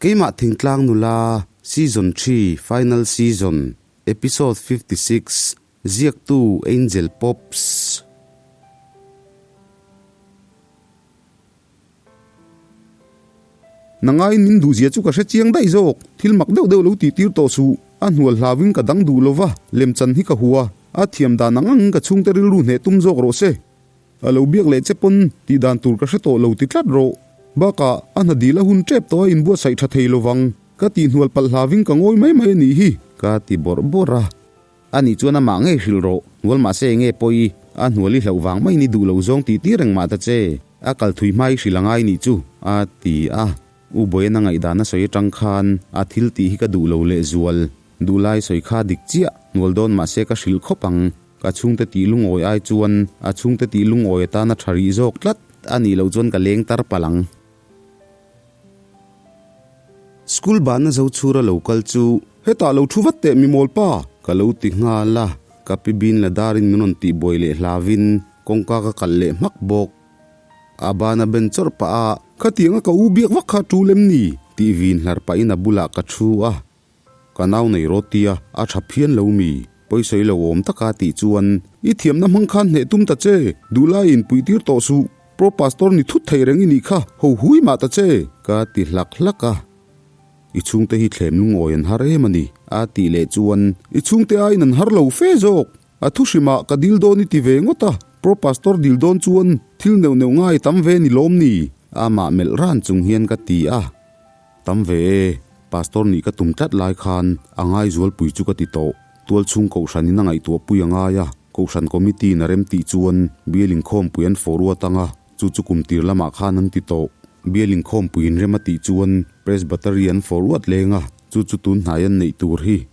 Keimah Thingtlang Nula, Season Xii, Final Season, Episode 56, Ziaktu Angel Pops. Nangaiin min duhzia chu ka hre chiang daih zawk, thil mak deuh deuh lo tihtir tawh suh, a hnual hlauin ka dang duh lova, lemchan hi ka hua, a thiam dan ang angin ka chhungte rilru hneh tum zawk rawh se. A lo biak leh che pawn tih dan tur ka hre tawh lo ti tlat rawh. Bakah, a hna dil a hun tep tawh a inbuatsaih tha thei lovang, ka tihhnual palh hlauin ka ngawi mai mai a nih hi. Ka ti bawrh bawrh a. A nih chuan amah ngei hrilh rawh, hnual mahse enge pawi, a hnual i hlauh vang maiin i duh lo zawng tih tir reng mah ta che, a kal thui hma i hrilh a ngai nih chu, a ti a. U Boyana ngaihdan a sawi atang khan a thil tih hi ka duh lo leh zual, duh lai sawi kha dik chiah, hnual dawn mahse ka hrilh khawp ang, ka chhungte tih lungawi ai chuan a chhungte tih lungawi atana tha rih zawk tlat a nih loh chuan ka leng tar palh ang. School bahna zo chhura lo kal chu. Hetah lo thu vat teh mi mawl pa. Ka lo ti nghal a, ka pi bin la darin min rawn tih buai leh hlavin kawngka ka kalh leh hmak bawk. A bana ben chawrh pah a. Khatianga ka u biak vak kha tul em ni? Tih vin hlar pahin a bulah ka thu a. Ka nau nei rawt tia a tha phian lo mi? Pawisawi lo awm taka tih chuan. I thiamna hmang khan hneh tum ta che, duhlai in puih tir tawh suh, Pro Pastor ni thut thei reng i nih kha, ho hui mah ta che! Ka ti hlak hlak a. I chhungte hi thlem lungawi an har em a ni, a tih leh chuan. I chhungte aiin an har lo fe zawk, a thu hrimah ka dil dawn i ti ve ngawt a, Pro Pastor dil dawn chuan thil neuh neuh ngai tam ve ni lawm ni? Amah melh ran chung hian ka ti a. Tam ve e, Pastor nih ka tum tlat lai khan a ngaizualpui chu ka ti tawh. Tualchhung Kohhranin a ngaihtuahpui a ngai a, Kohhran Committee in a rem tih chuan Bial inkhawmpui an forward ang a, chu chu kum tir lamah khan an ti tawh. Bial inkhawmpui in rem a tih chuan Presbytery an forward leng a, chu chu tun hnai an neih tur hi.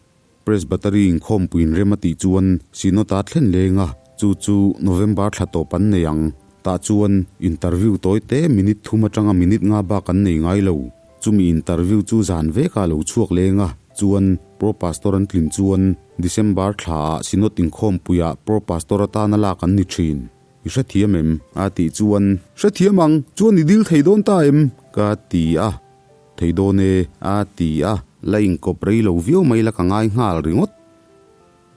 Presbytery inkhawmpui in rem a tih chuan Synod a thlen leng a, chu chu November thla tawp an nei ang. Tah chuan interview tawi te minute thum atanga minute nga bak an nei ngai lo. Chumi interview chu zan vekah lo chhuak leng a, chuan Pro Pastor an tlin chuan December thla ah Synod inkhawmpuiah Pro Pastor atana lak an ni thin. I hrethiam em? A tih chuan. Hrethiam ang, chuan i dil thei dawn ta em? Ka ti a. Thei dawn e, a ti a. La inkawp rei lo viau mai la ka ngai nghal ringawt.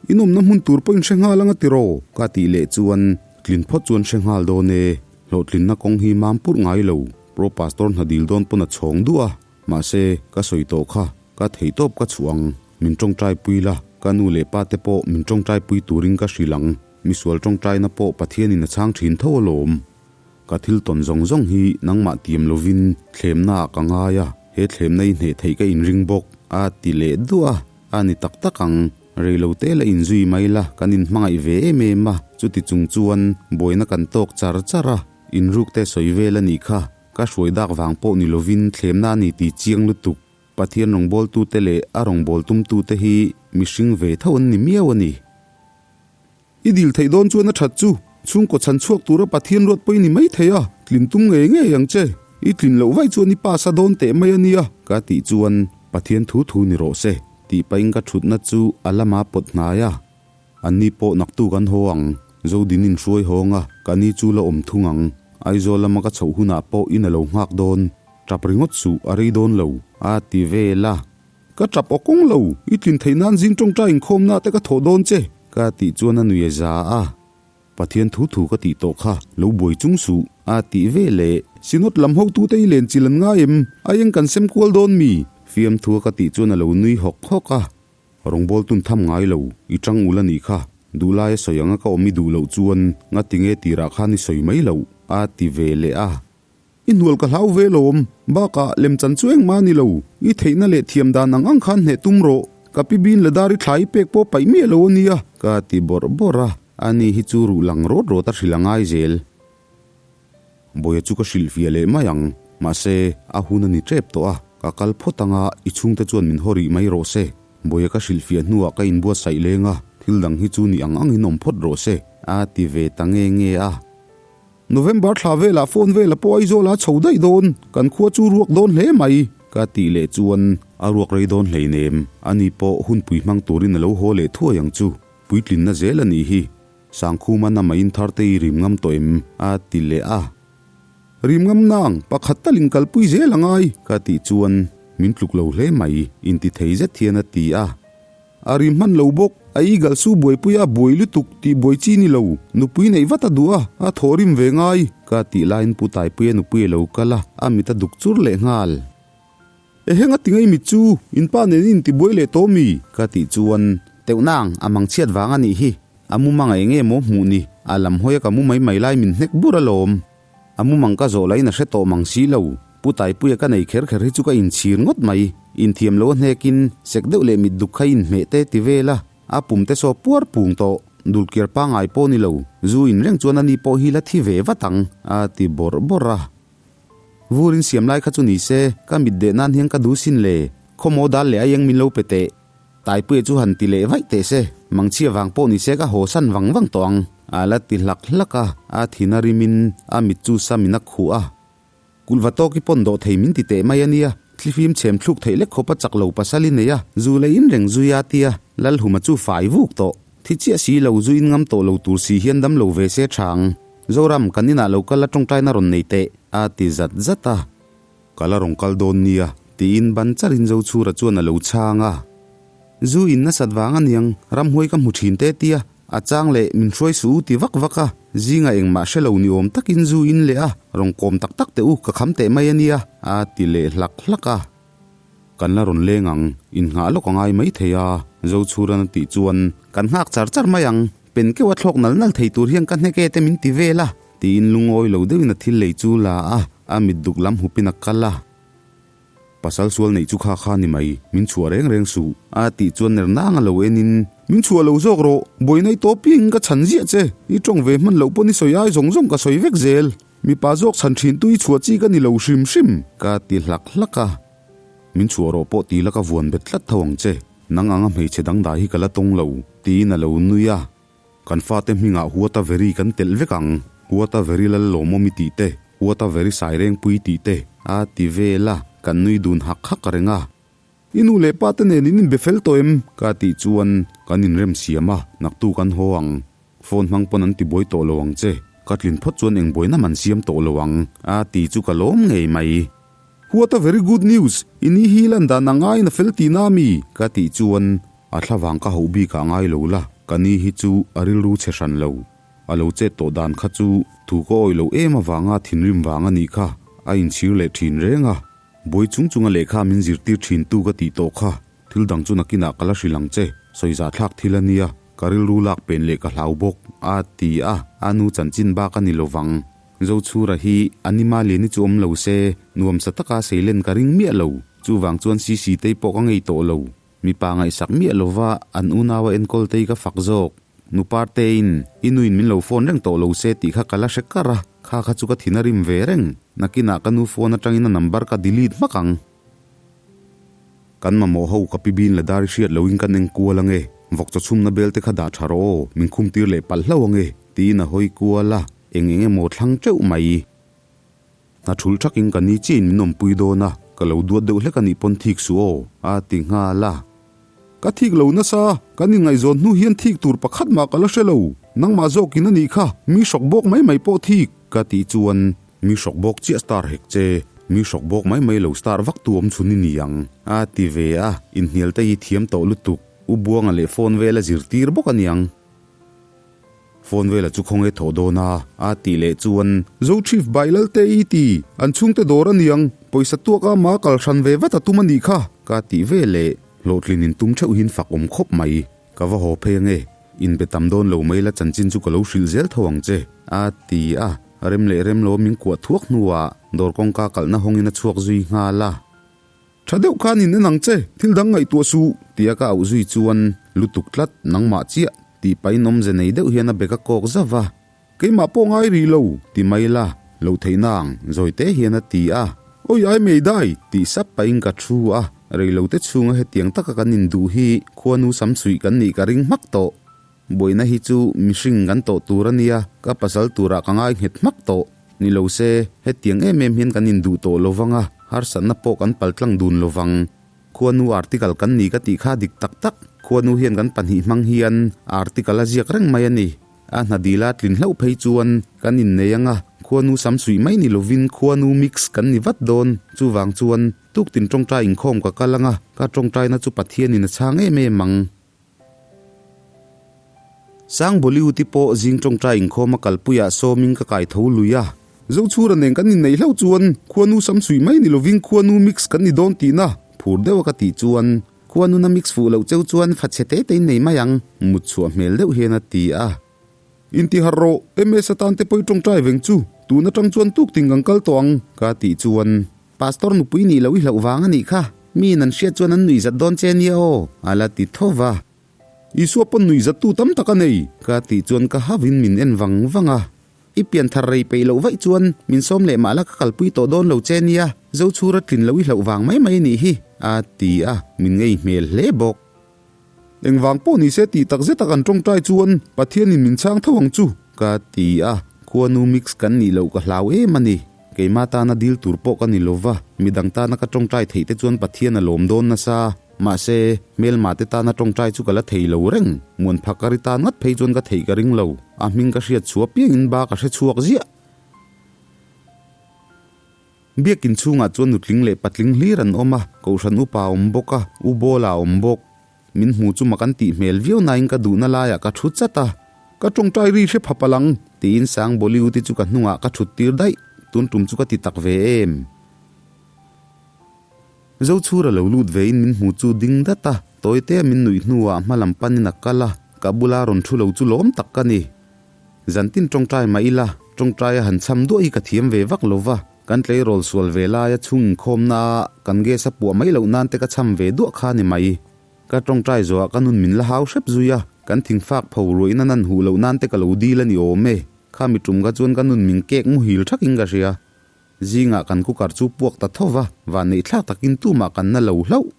Inawmna hmun tur pawh in hre nghal anga tiraw? Ka tih leh chuan tlin phawt chuan hre nghal dawn e. Hlawhtlinna kawng hi mam purh ngai lo. Pro Pastor hna dil dawn pawn a chhawng duh a. Mahse, ka sawi tawh kha, ka theihtawp ka chhuah ang. Min tawngtai pui la, ka nu leh pa te pawh min tawngtai pui turin ka hrilh ang. Misual tawngtaina pawh Pathianin a chhang thin tho alawm. Ka thil tawn zawng zawng hi nangmah tiam lovin thlemnaah ka ngai a, he thlemna i hneh theih ka inring bawk, a ti leh duah a, a ni tak tak ang. Reilo te la inzui mai la, kan inhmangaih ve em em a, chuti chung chuan buaina kan tawk char char a, inruk te sawi vel a nih kha, ka hruai dak vang pawh ni lovin thlemna a ni tih chiang lutuk. Pathian rawngbawltute leh a rawngbâwl tumtute hi mihring ve tho an ni miau a ni. I dil theih dawn chuan a that chu chhungkaw chhan chhuak tura Pathian ruat pawh i ni mai thei a, tlin tum ngei ngei ang che. I tlin loh vaih chuan i pass a dawn teh mai a nia. Ka tih chuan Pathian thu thu ni rawh se tih pahin ka thutna chu a lama pawt hnai a. Anni pawh naktuk an haw ang, Zodin in hruai hawng a, ka ni chu la awm thung ang. Aizawl lama ka chhoh hunah pawh in a lo nghak dawn. Tap ringawt suh, a rei dawn lo, a ti vel a. Ka tap aw kawng lo, i tlin theih nan zing tawngtai inkhawmna te ka thawh dawn che. Ka tih chuan a nui a za a. Pathian thu thu ka tih tawh kha, lo buai chung suh, a tih ve leh. Synod lam hotute i len chil an ngai em? A eng kan sem kual dawn mi? Fiamthua ka tih chuan a lo nui hawk hawk a. Rawngbâwl tun tham ngai lo, i ṭang ul a nih kha. Duhlaia sawi anga ka awm i duh loh chuan ngatinge tirah khan i sawi mai loh, a ti ve leh a. I hnual ka hlau ve lawm, bakah lemchan chu engmah a ni lo, i theihna leh thiam dan ang ang khan hneh tum rawh, ka pi bin la dar i thla i pek pawh paih miah lo a nia. Ka ti bawrh bawrh a, ani hi chu ruh lang rawt rawt a hrilh a ngai zel. Bawia chu ka hrilhfiah leh mai ang, mahse a hun a ni tep tawh a, ka kal phawt anga i chhungte chuan min haw rih mai rawh se. Bawia ka hrilhfiah hnuah ka inbuatsaih leng a, thil dang hi chu ni ang angin awm phawt rawh se, a ti ve ta nge nge a. November thla velah phone vela pawh Aizawl a chho daih dawn, kan khua chu ruak dawn hle mai. Ka tih leh chuan a ruak rei dawn hleinem, ani pawh hunpui hmang turin a lo haw leh thuai ang chu, puitlinna zel a nih hi. Sangkhuma nama in thar te i rim ngam tawh em? a ti leh a. Rim ngam nang, pakhat talin kalpui zel a ngai. Ka tih chuan. Min tluk lo hle mai, inti thei zet hian a ti a. A ri hman lo bawk, a eagle su buaipui a buai lutuk tih buai chi ni lo, nupui neih vat a duh a, a thawh rim ve ngai, ka tih laiin Pu Taipuia nupui a lo kal a, a mit a duk chur leh nghal. Eheng a ti ngei mit chu, in pa nen in intibuai leh tawh mi? Ka tih chuan, Teuh nang, a mang chhiat vang a nih hi, a mumang eng nge maw hmuh ni, a lam hawi a ka mu mai mai lai min hnek bur alawm. A mumang ka zawh lahin a hre tawh mang si lo. Pu Taipuia ka nei kher kher hi chu ka inchhir ngawt mai. Inthiam lo a hnekin, sek deuh leh mit duk kha inhmeh te ti vel a, a pum te saw puar pung tawh. Dulkiar pangngai pawh ni lo, zu in reng chuan ani pawh hi la thi ve vat ang, a ti bawrh bawrh a. Vur in siam lai kha chu ni se, ka mit deh nan hian ka duh sin le. Khawmaw dal leh aieng min lo pe teh. Taipuia chu han ti leh vaih teh se, mangchhia vang pawh ni se ka haw san vang vang tawh ang, a la ti hlak hlak a, a thin a rimin a mit chu samin a khuh a. Kulhva tawki pawn dawh thei min ti teh mai a nia, thlifim chhem thluk theih lek khawpa chak lo pasal i nei a, zu leh in reng zui a tia, Lalhuma chu fai vuk tawh. Thi chiah si lo, zu in ngam tawh lo tur si hian dam lo ve se tha ang. Zoram, kan inah lo kal a tawngtaina rawn nei teh, a ti zat zat a. Ka la rawn kal dawn nia, tiin ban charin Zochhura chuan a lo chhang a. Zu in nasat vang aniang, ramhuai ka hmu thin te tia, a chang leh min hruai suh u ti vak vak a, zinga engmah hre lo ni awm takin zu in leh a, rawn kawm tak tak teh u, ka kham teh mai ania, a ti leh hlak hlak a. Kan la rawn leng ang, innghah lawk a ngai mai thei a, Zochhuran a tih chuan, Kan nghak char char mai ang, pen keuh a thlawk nal nal thei tur hian ka hnek e te min ti vel a, Tiin lungawi lo deuhin a thil lei chu la a, a mit duk lam hupin a kal a. Pasal sual neih chu kha kha ni mai, min chhuah reng reng suh, a tih chuan ner nang a lo enin. Min chhuah lo zawk rawh, buaina i tawp piangin ka chhan ziah che, i tawng ve hman loh pawn i sawi ai zawng zawng ka sawi vek zel, mipa zawk chhan thin tu i chhuah chi ka ni lo hrim hrim, ka ti hlak hlak a. Min chhuah rawh pawh ti la ka vuan bet tlat tho ang che, nang anga hmeichhe dangdai hi ka la tawng lo, tiin a lo nui a. Kan fate hmingah Huata Veri kan telh vek ang, Huata Veri Lallawmawm i tih te, Huata Veri Sairengpui tih te, a ti vel a, kan nui dun hak hak reng a. I nu leh pa te nen in inbe fel tawh em? Ka tih chuan kan inrem siam a, naktu kan haw ang. Phone hmang pawn an ti buai tawh lo ang che, ka tlin phawt chuan eng buaina man siam tawh lo ang, a ti chu ka lawm ngei mai. What a very good news! I ni hi lan dan ang aiin a fel tihna a mi? Ka tih chuan a thlavang ka hauh bik ah ngai lo la, ka ni hi chu a rilru chhe hran lo. A lo chet tawh dan kha chu thu ka awih loh em avanga thinrim vang a nih kha, a inchhir leh thin reng a. Buai chung chunga lehkha min zirtir thin tu ka tih tawh kha, thil dang chu nakinah ka la hrilh ang che, sawizahthlak thil a nia, ka rilru lak pen leh ka hlau bawk, a ti a, a nu chanchin bak a ni lovang. Zochhura hi anima liani chu awm lo se, nuamsa taka seilen ka ring miah lo. Chuvang chuan Sisi tei pawh ka ngei tawh lo. Mipa ngaihsak miah lova an unaua enkawl tei ka fak zawk. Nupar tein, i nuin min lo phone reng tawh lo se tih kha ka la hre kar a, kha kha chu ka thin a rim ve reng. Nakinah ka nu phone atangin a number ka delete hmak ang. Kan mamawh ho ka pi bin la dar i hriat loin kan eng kual ange, vawk chaw chhumna bel te kha dah tha rawh aw, min khum tir leh palh hlauh ange, tiin a hawi kual a, eng eng emaw thlang teuh mai. Hna thul thakin ka ni chiahin min awmpui dawn a, ka lo duat deuh hlek anih pawn thik suh aw, a ti nghal a. Ka thik lo nasa, kan inngaihzawn hnu hian thik tur pakhat mah ka la hre lo, nangmah zawkin anih kha, mi hrawk bawk mai mai pawh thik, ka tih chuan Mi hrawk bawk chiah star hek che, mi hrawk bawk mai mai lo star vak tu awm chhun i ni ang, a ti ve a, inhnial te hi thiam tawh lutuk, U Buanga leh phone vel a zirtir bawk a niang. Phone vela chu khawnge thawh dawn a, a tih leh chuan. Zo Chief Bai Lalte i ti, an chhungte dawr a niang, pawisa tuak a ma kal hran ve vat a tum a nih kha, ka tih ve leh hlawhtlin in tum theuh hin fak awm khawp mai. Ka va haw phei ange, inbe tam dawn lo mai la chanchin chu ka lo hrilh zel tho ang che, a ti a. Rem leh rem lo min kuah thuak hnuah dawr kawngka kalhna hawngin a chhuak zui nghal a. Tha deuh khan in en ang che, thil dang ngaihtuah suh, tia ka auh zui chuan lutuk tlat, nangmah chiah, tih pahin awmze nei deuh hian a bag a kawk zauh a. Keimah pawh ngai rih lo, ti mai la, lo theih nang, zawi te hian a ti a. Awi ai mei dai, tih sap pahin ka thu a, reilote chhunga hetiang taka kan induh hi khuanu samsuih kan nih ka ring hmak tawh. Buaina hi chu mihring kan tawh tur a nia, ka pasal turah ka ngai nghet hmak tawh. Ni lo se, hetiang em em hian kan induh tawh lo vang a, harsatna pawh kan paltlang dun lo vang. Khuanu article kan ni ka tih kha dik tak tak, khuanu hian kan pahnih hmang hian article a ziak reng mai a ni. A hna dila tlin hlauh phei chuan kan innei ang a, khuanu sam suih mai ni lovin khuanu mix kan ni vat dawn. Chuvang chuan. Tuktin tawngtai inkhawm ka kal anga, ka tawngtaina chu Pathianin a chhang em em ang. Sang Bollywood-i pawh zing tawngtai inkhawm a kalpuiah sawmin ka kai tho lui a. Zochhura nen kan inneih hlauh chuan khuanu samsuih mai ni lovin khuanu mix kan ni dawn tihna phur deuha ka tih chuan khuanuna mix fuh loh cheu chuan fa chhe te tein nei mai ang mut chhuah hmel deuh hian a ti a. Intiharh rawh, MS atan te pawh i tawngtai veng chu, tun atang chuan tuktin kan kal tawh ang ka tih chuan Pastor nupui nih loh i hlauh vang a nih kha, miin an hriat chuan an nuihzat dawn che nia aw, a la ti tho va. Isua pawn nuihzattu tam tak a nei. Ka tih chuan ka hauhin min en vang vang a. I pianthar rei peih loh vaih chuan min sawm leh mah la ka kalpui tawh dawn lo che nia, Zochhura tlin loh i hlauh vang mai mai nih hi, a ti a, min ngei hmel hle bawk. Engvang pawh ni se tih tak zet a kan tawngtai chuan Pathianin min chhang tho ang chu. Ka ti a, khuanu mix kan nih loh ka hlau em a ni. Keimah tana dil tur pawh ka ni lova, midang tana ka tawngtai theih te chuan Pathian a lawm dawn nasa. Mahse, hmelma te tana tawngtai chu ka la thei lo reng. Muanphakari tan ngat phei chuan ka theih ka ring lo. A hming ka hriat chhuah piangin ba ka hre chhuak ziah. Biakin chhungah chuan nutling leh patling hlir an awm a, Kohhran upa a awm bawk a, U Bawla a awm bawk. Min hmu chu mak an tih hmel viau nain ka duhna laiah ka thu chat a. Ka tawngtai ri hre phap a lang. Tiin Sangbawliuti chu ka hnungah ka thut tir daih. Tun tum chu ka ti tak ve em? Zochhura lo lut vein min hmu chu ding dat a, tawitea min nuih hnuah hma lam panin a kal a, ka bula rawn thu lo chu lawm tak ka ni. Zantin tawngtai mah ila, tawngtaia han cham duah hi ka thiam ve vak lo va, kan tleirawl sual ve laia chhung inkhawmna a kan gas a puah mai loh nan te ka cham ve duah kha ni mai. Ka tawngtai zawhah ka nun min la hau hrep zui a, kan thingfak pho ruihna nan huh loh nan te ka lo dil a ni awm e. Khami tum kha chuan ka nun min kek muhil thakin ka hria. Zingah kan cooker chu puak ta tho va, vanneih thlak takin tumah kan na lo hlauh.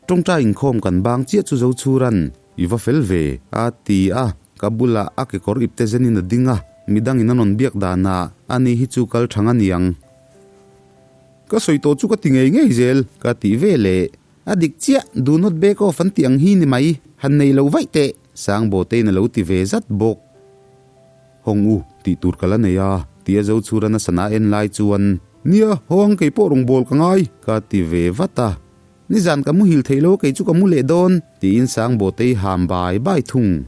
Tawngtai inkhawm kan bang chiah chu Zochhuran, I va fel ve, a ti a, ka bulah a kekawr ipte zenin a ding a, midangin a rawn biak danah ani hi chu kal thang a niang. Ka sawi tawh chu ka ti ngei ngei zel, ka ti ve leh. A dik chiah, do not back off an tih ang hi ni mai, han nei lo vaih teh, Sangbawtein a lo ti ve zat bawk. Hawng u, tih tur ka la nei a, tia Zochhura nasa na en lai chuan, Nia, haw ang kei pawh rawngbâwl ka ngai, ka ti ve vat a. Nizan ka muhil theih lo, kei chu ka mu leh dawn, tiin Sangbawtei ham bai bai thung.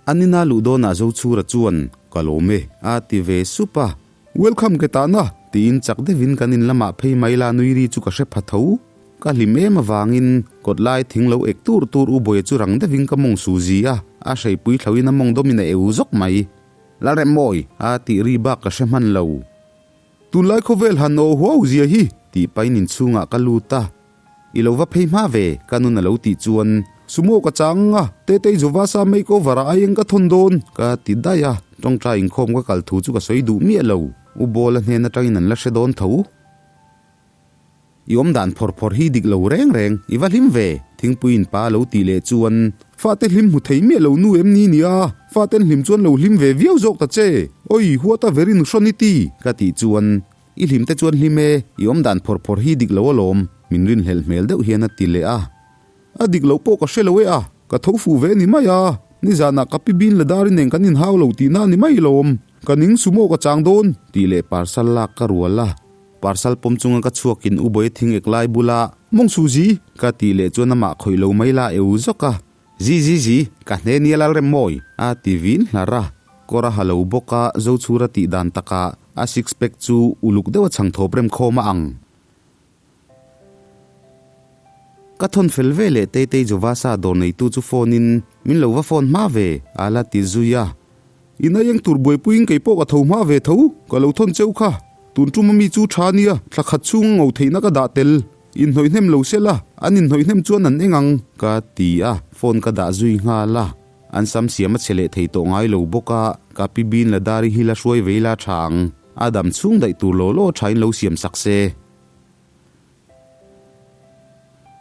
A nina luh dawnah Zochhura chuan, Ka lawm e, a ti ve sup a. Welcome ke tahna! Tiin chak deuhin kan in lamah phei mai la nui ri chu ka hre pha tho. Ka hlim em avangin kawt lai thing lo ek tur tur u Bawia chu rang deuhin ka mawng su zi a, a hreipui thloin a mawng dawmin a eu zawk mai. Lalremmawi! A tih ri bak ka hre hman lo. Tunlai khawvel han aw huau zia hi! Tih pain inchhungah ka lut a. I lo va phei hma ve, ka nun a lo tih chuan. Sumo ka chang a, Tetei Jovasa makeover ah aieng ka thawn dawn, ka ti daih a, tawngtai inkhawm ka kal thu chu ka sawi duh miah lo, U Bawla hnen atangin an la hre dawn tho. I awm dan phawr phawr hi dik lo reng reng, i va hlim ve, thingpui in pa lo tih leh chuan. Fate hlim hmu thei miah lo nu em ni nia, faten hlim chuan lo hlim ve viau zawk ta che, oi huat a verin hrawn i ti, ka tih chuan. I hlim te chuan hlim e, i awm dan phawr phawr hi dik lo alawm, min rinhlelh hmel deuh hian a ti leh a. A dik loh pawh ka hre lo e a, ka tho fuh ve ni mai a, nizanah ka pi bin la dar nen kan inhau lo tihna a ni mai alawm, ka ning sumo ka chang dawn, tih leh parcel lak ka rual a. Parcel pawm chunga ka chhuakin U Bawiha thing ek lai bula, Mawng Suzi! Ka tih leh chuan amah khawih lo mai la eu zawk a. Zi zi zi, ka hne nia Lalremmawi! A ti vin hlar a. Kawr a ha lo bawk a, Zochhura tih dan takah a six pack chu uluk deuh a chhang thawp rem khawm a ang. Ka thawn fel ve leh Teitei Jovasa dawr neitu chu phone in min lo va phone hma ve, a la ti zui a. In aieng tur buaipuiin kei pawh ka tho hma ve tho, ka lo thawn cheu kha. Tun tum ami chu tha nia, thla khat chhung a ngo theihna ka dah tel. Inhnawih hnem lo se la, an inhnawih hnem chuan an eng ang, ka ti a, phone ka dah zui nghal a. An sam siam a che leh thei tawh ngai lo bawk a, ka pi bin la dar i hi la hruai vei la tha ang. A dam chhung daih tur law law thain lo siam sak se.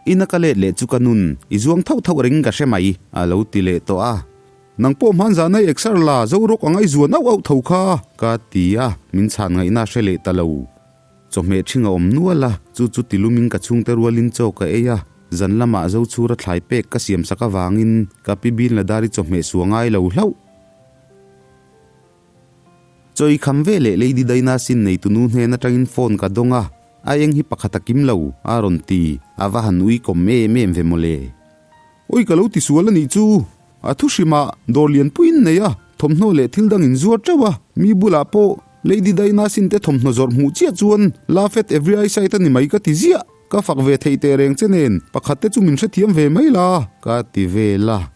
Ina ka let leh chu ka nun, i zuang thauh thauh reng ka hre mai, a lo ti leh tawh a. Nang pawh hmanzah nai exer la, Zorawk ang ai zuan auh auh tho kha, ka ti a, min chhan ngaihna hre leh ta lo. Chawhmeh ṭhing a awm nual a, chu chu tilumin ka chhungte rualin chaw ka ei a, zan lamah Zochhura thlai pek ka siam sak avangin ka pi bin la dar i chawhmeh sua ngai lo hlauh. Chawi kham ve leh Lady Daina sin neitunu hnen atangin phone ka dawng a, a eng hi pakhat a kim lo, a rawn ti, a va han ui kawm em em ve mawle. Oi ka lo ti sual a nih chu, a thu hrimah dawr lianpui in nei a, thawmhnaw leh thil dang in zuar teuh a, mi bulah pawh Lady Daina sin te thawmhnaw zawrh hmuh chiah chuan laugh at every eyesight a ni mai ka ti ziah, ka fak ve theih teh reng che nen pakhat te chu min hrethiam ve mai la, ka ti vel a.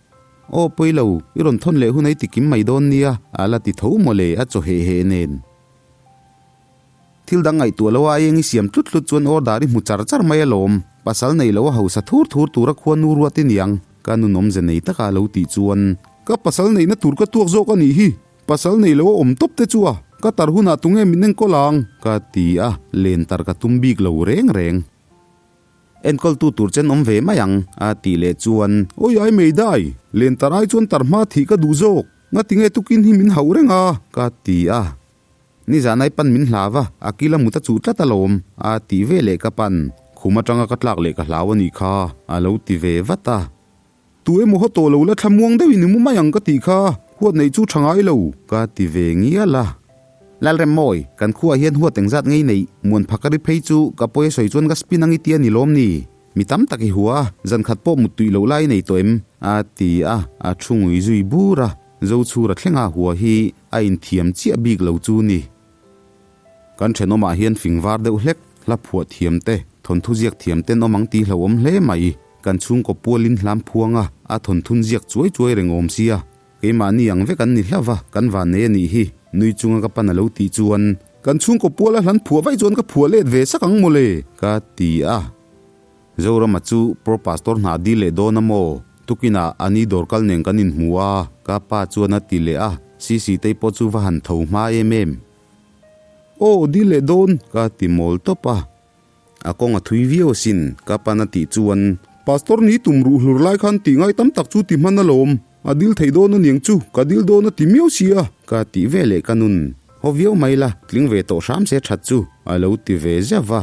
Aw pawi lo, i rawn thawn leh hun ei tikim mai dawn nia, a la ti tho mawle a chaw heh heh nen. Thil dang ngaihtuah lo a eng i siam tlut tlut chuan order i hmu char char mai alawm, pasal nei lo a hausa thur thur tura khua nu ruat i niang, ka nun awmze nei taka a lo tih chuan. Ka pasal neihna tur ka tuak zawk a nih hi, pasal nei lo a awm tawp te chu a, ka tar hunah tunge min enkawl ang? Ka ti a, len tar ka tum bik lo reng reng. Enkawltu tur chen awm ve mai ang, a tih leh chuan. Awi ai mei dai, len tar ai chuan tar hma thih ka duh zawk, ngatinge tukin hi min hauh reng a? Ka ti a. Nizan ai pan min hlau a, a kil a mut a chuh tlat alawm, a tih ve leh ka pan. Khum atanga ka tlak leh ka hlau a nih kha, a lo ti ve vat a. Tu emaw haw tawh lo la thlamuang deuhin i mu mai ang ka tih kha, huat neih chu tha ngai lo. Ka ti ve ngial a. Lalremmawi, kan khuaah hian huat engzat ngei neih, muan phakari phei chu ka pawi a sawi chuan ka spin ang i ti a ni lawm ni? Mi tam tak i hua a, zan khat pawh mut tuih loh lai i nei tawh em? A ti a, a thu ngui zui bur a, Zochhura thlenga hua hi a inthiam chiah bik lo chu ni. Kan thenawmah hian fing var deuh hlek, hla phuah thiam te, thawnthu ziak thiam ten awm ang tih hlauhawm hle mai. Kan chhungkaw pualin hlam phuang a, a thawnthun ziak chuai chuai reng awm sia. Keimahni ang vek an ni hlauh va, kan vannei a nih hi, nui chunga ka pan a lo tih chuan. Kan chhungkaw puala hlan phuah vaih chuan ka phuah let ve sak ang mawle, ka ti a. Zorama chu Pro Pastor hna dil leh dawn a maw? Tukinah a ni dawr kal nen kan inhmu a, ka pa chuan a ti leh a, Sisitei pawh chu va han tho hma em em. Aw, dil leh dawn, ka ti mawl tawp a. A kawng a thui viau asin, ka pan a tih chuan. Pastor ni tum ruh hlur lai khan tih ngai tam tak chu ti hman alawm, a dil thei dawn aniang chu, ka dil dawn a ti miau si a. Ka tih ve leh ka nun, haw viau mai la, tling ve tawh hram se that chu, a lo ti ve zeuh va.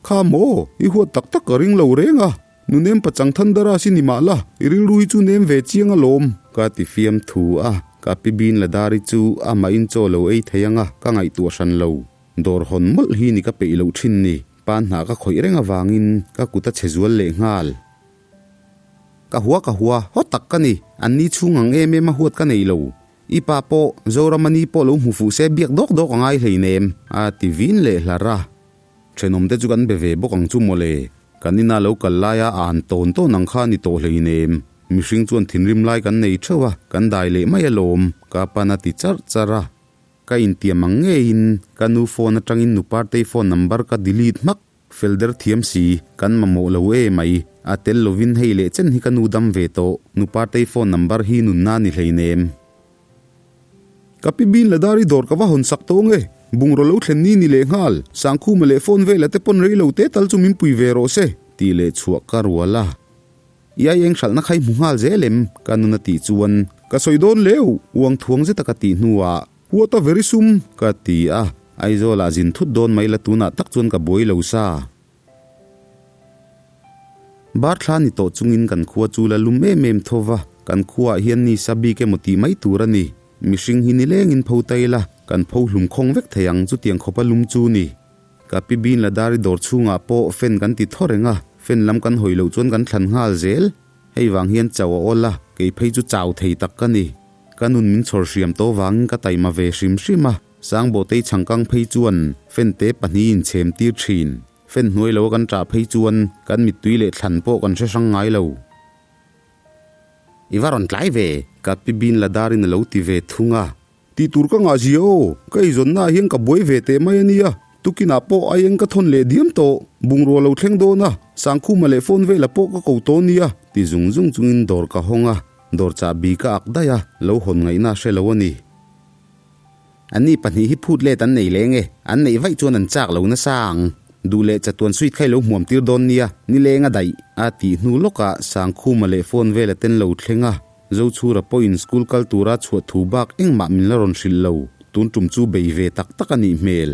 Kha maw, i huat tak tak ka ring lo reng a, nu nem pachang thandara si ni mah la, i rilru hi chu nem ve chiang alawm. Ka ti fiam thu a, ka pi bin ladari chu amahin chaw lo ei thei anga ka ngaihtuah hran lo. Dawr hawn mawlh hi ni ka peih loh thin ni, pan hnah ka khawih reng avangin ka kut a chhe zual leh nghal. Ka hua ka hua, haw tak ka ni, an ni chhung ang em em a huat ka nei lo. I pa pawh, Zorama ni pawh lo hmu fuh se biak dawk dawk a ngai hleinem, a ti vin leh hlar a. Thenawm te chu kan be ve bawk ang chu mawle, kan ina lo kal laia a an tawn tawn ang kha a ni tawh hleinem. Mihring chuan thinrim lai kan nei theuh a, kan dai leh mai alawm, ka pan a ti charh charh a. Ka intiam ang ngeiin ka nu phone atangin nu Partei phone number ka delete hmak. Fel der thiam si, kan mamawh lo e mai. A tel lovin hei leh chen hi ka nu dam ve tawh. Nu Partei phone number hi nunna ni hleinem. Ka pi bin la dar i dawr ka va hawn sak tawh nge? Bungraw lo thlen ni ni leh nghal. Sangkhuma leh phone vela te pawn rei lo te tal chu min pui ve rawh se. Tih leh chhuah ka rual a. I ai eng hralhna kha i hmu nghal zel em? Ka nun a tih chuan, Ka sawi dawn leu! Uang thuang zeta ka tih hnuah, What a very sum! Ka ti a, Aizawlah zin thut dawn mai la tunah tak chuan ka buai lo sa. Bar thla ni tawh chungin kan khua chu la lum em em tho va, kan khuaah hian ni sa bik emaw tih mai tur a ni. Mihring hi nilengin pho ta ila, kan pho hlum khawng vek thei ang chutiang khawpa lum chu ni. Ka pi bin la dari dawr chhungah pawh fan kan ti thaw reng a, fan lam kan hawi loh chuan kan thlan nghal zel. Hei vang hian chau a awl a, kei phei chu chau thei tak ka ni. Ka nun min chhawr hriam tawh vangin ka taima ve hrim hrim a, Sangbawhtei chhangkang phei chuan fan te pahnihin chhem tir thin. Fan hnuai lo a kan ṭah phei chuan kan mittui leh thlan pawh kan hre hrang ngai lo. I va rawn tlai ve, ka pi bin la darin a lo ti ve thung a. Tih tur ka ngah zia aw, ka eizawnna ah hian ka buai ve teh mai a nia, tukinah pawh aieng ka thawn leh diam tawh, bungrua lo thleng dawn a, Sangkhuma leh phone vela pawh ka ko tawh nia, ti zung zung chungin dawr ka hawng a, dawr chahbi ka ak daih a, lo hawn ngaihna a hre lo a ni. Anni pahnih hi phut let an nei leng e, an neih vaih chuan an chak lo nasa ang. Duh leh chatuan suit kha i lo hmuam tir dawn nia, nileng a daih, a tih hnu lawkah Sangkhuma leh phone vela ten lo thleng a, Zochhura pawhin school kal tura chhuah thu bak engmah min la rawn hrilh lo, tun tum chu bei ve tak tak a nih hmel.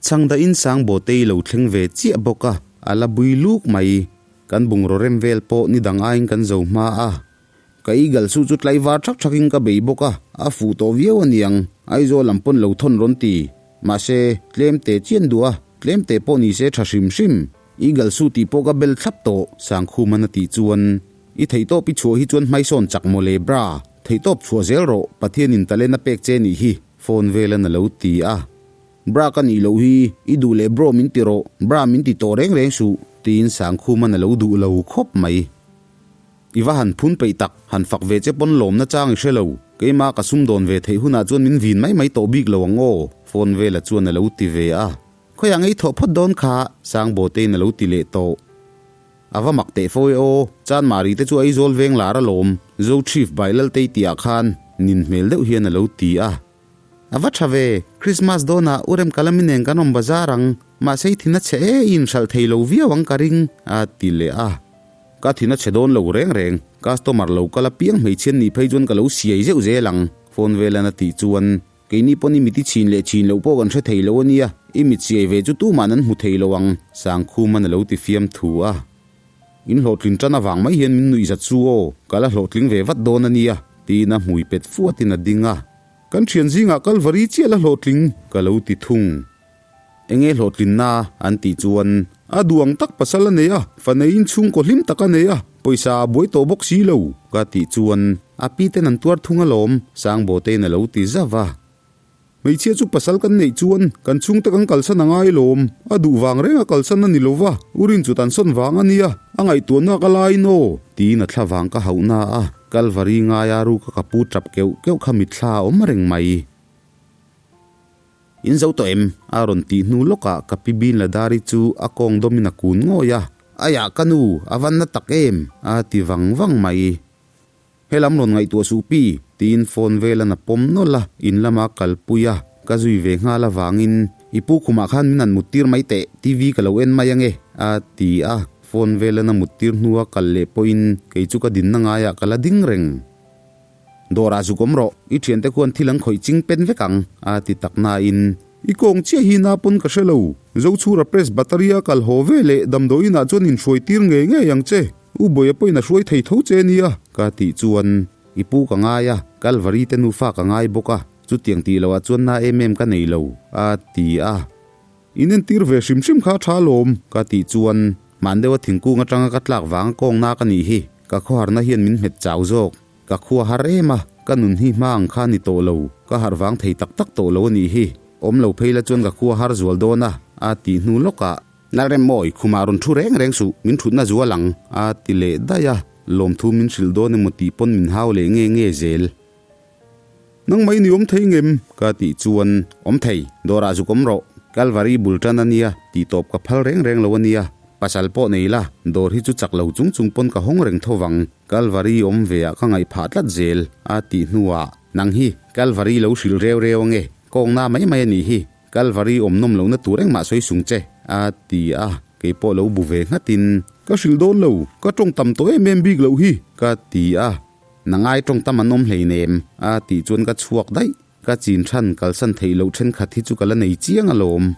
Chhangdahin Sangbawtei lo thleng ve chiah bawk a, a la bui luk mai. Kan bungraw rem vel pawh ni dang aiin kan zo hma a. Ka eagle su chu tlaivar thak thakin ka bei bawk a, a fuh tawh viau a niang, Aizawl lam pawn lo thawn rawn ti. Mahse, tlem te chian duh a, tlem te pawh ni se tha hrim hrim. Eagle su tih pawh ka bel thlap tawh, Sangkhuman a tih chuan. I theihtawp i chhuah hi chuan hmaisawn chak maw le bra, theihtawp chhuah zel rawh, Pathianin talent a pek che nih hi, phone velan a lo ti a. Bra ka nih loh hi, i duh leh bro min ti rawh, bra min ti tawh reng reng suh, tiin Sangkhuman a lo duh lo khawp mai. I va han phun peih tak, han fak ve che pawn lawmna chang i hre lo. Keimah ka sumdawn ve theih hunah chuan min vin mai mai tawh bik lo ang aw, phone vela chuan a lo ti ve a. Khawiah ngei thawh phawt dawn kha, Sangbawtein a lo ti leh tawh. A va mak teh fo e aw, Chanmari te chu Aizawl veng lar alawm, Zo Chief Bailaltei tihah khan nin hmel deuh hian a lo ti a. A va tha ve, Christmas dawnah U Remkalami nen kan awm bazar ang, mahse i thin a chhe e, i inhralh thei lo viau ang ka ring, a ti leh a. Ka thin a chhe dawn lo reng reng, customer lo kal apiang hmeichhian nih phei chuan ka lo siai zeuh zel ang, phone velan a tih chuan keini pawn i mit i chhin leh chhin loh pawh kan hre thei lo a nia, i mit siai ve chu tuma'n an hmu thei lo ang, Sangkhuman a lo ti fiam thu a. In hlawhtlin tan avang mai hian min nuih zat chu aw, ka la hlawhtling ve vat dawn a nia, tiin a hmui pet fuatin a ding a. Kan thian zingah Kalvari chiah la hlawhtling, ka lo ti thung. Enge hlawhtlinna an tih chuan. A duang tak pasal a nei a, fa neiin chhungkaw hlim tak a nei a, pawisa a buai tawh bawk si lo, ka tih chuan a pi ten an tuar thung alawm, Sangbawtein a lo ti zauh a. Hmeichhia chu pasal kan neih chuan kan chhungte kan kalsan a ngai lawm. A duh vang reng a kalsan a ni lo va, u rin chu tan sawn vang a nia, a ngaihtuahna ka laiin aw, tiin a thla vang ka hauh na a, Kalvari ngaia ruka ka pu tap keuh keuh kha mitthla a awm reng mai. In zo tawh em? a rawn tih hnu lawkah ka pi bin Ladari chu a kawng dawmin a kun ngawi a, Aiah ka nu, a van na tak em? a ti vang vang mai. Helam rawn ngaihtuah suh pi, tiin phone velan a pawm nawlh a, in lama kalpui a, ka zui ve nghal avangin, I pu khumah khan min han muttir mai teh, TV ka lo en mai ange, a ti a, phone velan a muttir hnua kal leh pawhin kei chu ka dinna ngaiah ka la ding reng. Dawrah zuk awm rawh, i thiante khuan thil an khawih ching pen vek ang, a ti tak nain. I kawng chiah hi na pawn ka hre lo, Zochhura press battery a kal haw ve leh damdawiin ah chuan inhruai tir ngei ngei ang che. U Bawia pawhin a hruai thei tho che nia, ka tih chuan i pu ka ngai a, Kalvari te nufa ka ngai bawk a, chutiang tih loh ah chuan na em em ka nei lo, a ti a. In entir ve hrim hrim kha a tha alawm, ka tih chuan hman deuha thingkung atanga ka tlak vanga kawng na ka nih hi, ka khawharna hian min hmet chau zawk, ka khua har em a, ka nun hi hma ang kha a ni tawh lo, ka harh vang thei tak tak tawh lo a nih hi, awm lo phei la chuan ka khua har zual dawn a, a tih hnu lawkah. Lalremmawi, khumah rawn thu reng reng suh, min thutna zual ang, a ti leh daih a, lawmthu min hrilh dawn emaw tih pawn min hau leh nge nge zel. Nang mai ni awm thei ngem? Ka tih chuan, Awm thei, dawrah zuk awm rawh, Kalvari bul tan a nia, tih tawp ka phal reng reng lo a nia, pasal pawh nei la, dawr hi chu chak lo chung chung pawn ka hawng reng tho vang, Kalvari awm ve ah ka ngaih phah tlat zel, a tih hnuah, Nang hi, Kalvari lo hrilh reu reu ange, kawngna mai mai a nih hi, Kalvari awm nawm lohna tur engmah sawi sung che, a ti a, kei pawh lo bu ve nghatin. Ka hrilh dawn lo, ka tawng tam tawh em em bik loh hi, ka ti a. Na ngai tawng tam an awm hleinem, a tih chuan ka chhuak daih. Ka chin than kalsan theih loh thenkhat hi chu ka la nei chiang alawm.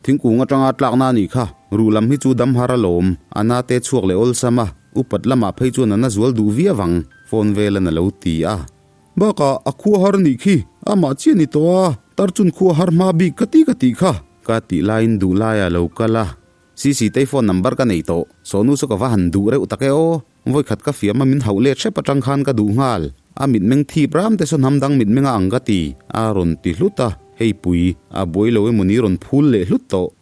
Thingkung atanga tlakna a nih kha, ruh lam hi chu dam har alawm, a na te chhuak leh awlsam a, upat lamah phei chuan a na zual duh viau ang, phone velan a lo ti a. Bakah a khua har nih khi, amah chiah ni tawh a, tar chun khua har hma bik ka ti ka tih kha. Ka tih laiin duh laiah lo kal a, Sisi tei phone number ka nei tawh, Sonu chu ka va han duh reuh tak e aw, vawikhat ka fiam a min hauh let hrep atang khan ka duh nghal, a mitmeng thip ram te saw hnam dang mitmeng a ang ka ti, a rawn ti hlut a, hei pui, a buai lo emawni rawn phul leh hlut tawh.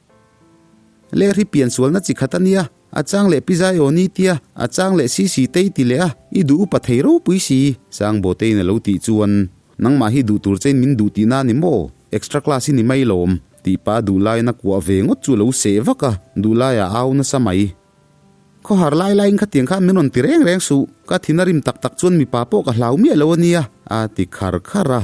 Ler hi piansualna chi khat a nia, A chang leh pi zai aw ni tia, a chang leh sisi tei ti leh a, i duh upa thei ropui si, Sangbawtein a lo tih chuan, Nangmah hi duh tur chein min duh tihna a ni maw? Extra class i ni mai lawm, tih pa duh laiin a kuah ve ngawt chu a lo seh vak a, duh laiah a au nasa mai. Khawhar lai laiin khatiang khan min rawn ti reng reng suh, ka thin a rim tak tak chuan mipa pawh ka hlau miah lo a nia, a ti khar khar a.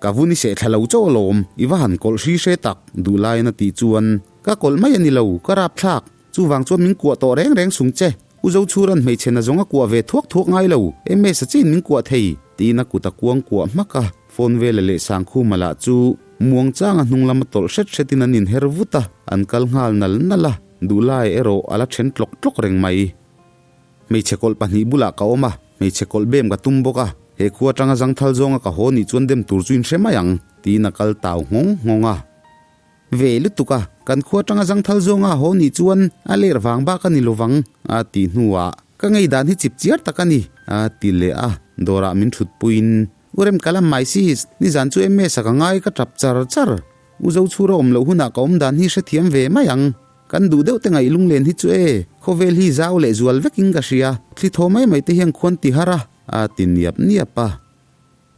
Ka vun i seh thla lo chauh alawm, i va han kawlh hri hre tak, duh laiin a tih chuan, Ka kawlh mai a ni lo, ka rap thlak. Chuvang chuan min kuah tawh reng reng sung che. U Zochhuran hmeichhe na zawng a kuah ve thuak thuak ngai lo, MS a chin min kuah thei, tiin a kut a kuang kuah hmak a. Phone vela leh Sangkhuma lah chu muangchanga hnung lama tawlh hret hretin an inher vut a, an kal nghal nal nal a, Duhlai erawh a la then tlawk tlawk reng mai. Hmeichhe kawlh pahnih bulah ka awm a, hmeichhe kawlh bem ka tum bawk a, he khua atanga zangthal zawnga ka haw nih chuan dem tur chu in hre mai ang, tiin a kal tau nghawng nghawng a. Ve lutuk a, kan khua atanga zangthal zawnga a haw nih chuan a ler vang bak a ni lovang, a ti hnuah, Ka ngei dan hi chip chiar tak a ni, a ti leh a, dawrah min thutpuiin, U rem ka lam mai sis, nizan chu MS-a ka ngai ka tap char char. U Zochhura awm loh hunah ka awm dan hi hrethiam ve mai ang. Kan duh deuh te ngaih lunglen hi chu e, khawvel hi zau leh zual vekin ka hria, thli thaw mai mai te hian khuan ti har a, a ti niap niap a.